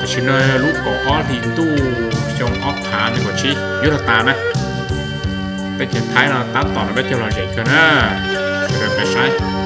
Tam sim no lub kaum ob hlis ntuj xyoo ob phav nees nkaum tsib yuav luag tas na. Teb chaws Thaib no tab tom no peb caug los zem kawg na. Sawv daws peb saib.